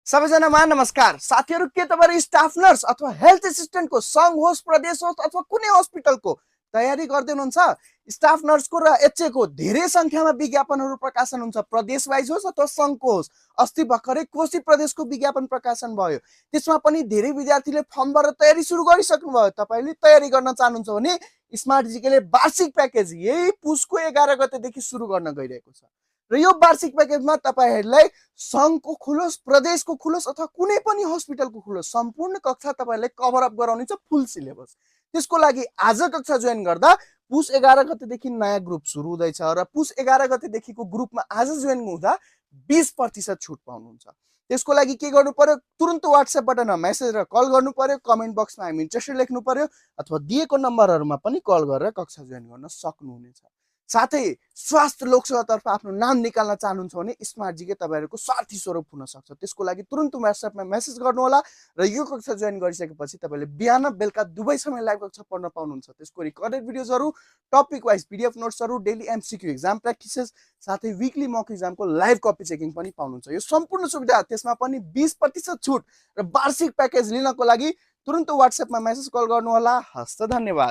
सबैजनामा नमस्कार साथीहरु, के तपाईहरु स्टाफ नर्स अथवा हेल्थ असिस्टेन्टको संघ होस्, प्रदेश होस् अथवा कुनै हस्पिटलको तयारी गर्दै हुनुहुन्छ? स्टाफ नर्सको र एचएको धेरै संख्यामा विज्ञापनहरू प्रकाशन हुन्छ, प्रदेश वाइज होस् अथवा संघको होस्। अस्ति भर्खरै कोशी प्रदेशको विज्ञापन प्रकाशन भयो। त्यसमा पनि धेरै विद्यार्थीले फर्म भरेर तयारी सुरु गरिसक्नु भयो। तपाईले तयारी गर्न चाहनुहुन्छ भने स्मार्ट जीकेले वार्षिक प्याकेज यही पुसको 11 गतेदेखि सुरु गर्न गइरहेको छ। र यो वार्षिक प्याकेजमा तपाईहरुलाई संघको खुलोस्, प्रदेशको खुलोस् अथवा कुनै पनि हस्पिटलको खुलोस्, सम्पूर्ण कक्षा तपाईहरुलाई कभर अप गराउने छ, फुल सिलेबस। त्यसको लागि आज कक्षा जोइन गर्दा पुस 11 गतेदेखि नयाँ ग्रुप सुरु हुँदैछ र पुस 11 गतेदेखिको ग्रुपमा आज जोइन हुँदा 20% छुट पाउनुहुन्छ। त्यसको लागि के गर्नु पर्यो? तुरुन्त WhatsApp बटनमा मेसेज र कल गर्नु पर्यो, कमेन्ट बक्समा हामी इन्ट्रेस्टेड लेख्नु पर्यो अथवा दिएको नम्बरहरुमा पनि कल गरेर कक्षा जोइन गर्न सक्नुहुनेछ। साथै स्वास्थ्य लोकसेवातर्फ आफ्नो नाम निकाल्न चाहनुहुन्छ भने स्मार्ट जीके तपाईहरुको साथी स्वरूप हुन सक्छ। त्यसको लागि तुरुन्त WhatsAppमा मेसेज गर्नु होला र यो कक्षा जोइन गरिसकेपछि तपाईले बिहान बेलुका दुवै समय लाइभ कक्षा पढ्न पाउनुहुन्छ। त्यसको रिकर्डेड भिडियोजहरु, टपिक वाइज पीडीएफ नोट्सहरु, डेली एमसीक्यू एक्जाम प्र्याक्टिसेस, साथै वीकली मक एक्जामको लाइभ कपी चेकिङ पनि पाउनुहुन्छ। यो सम्पूर्ण सुविधा, त्यसमा पनि 20% छुट र वार्षिक प्याकेज लिनको लागि तुरुन्त WhatsAppमा मेसेज कल गर्नु होला। हस्त, धन्यवाद।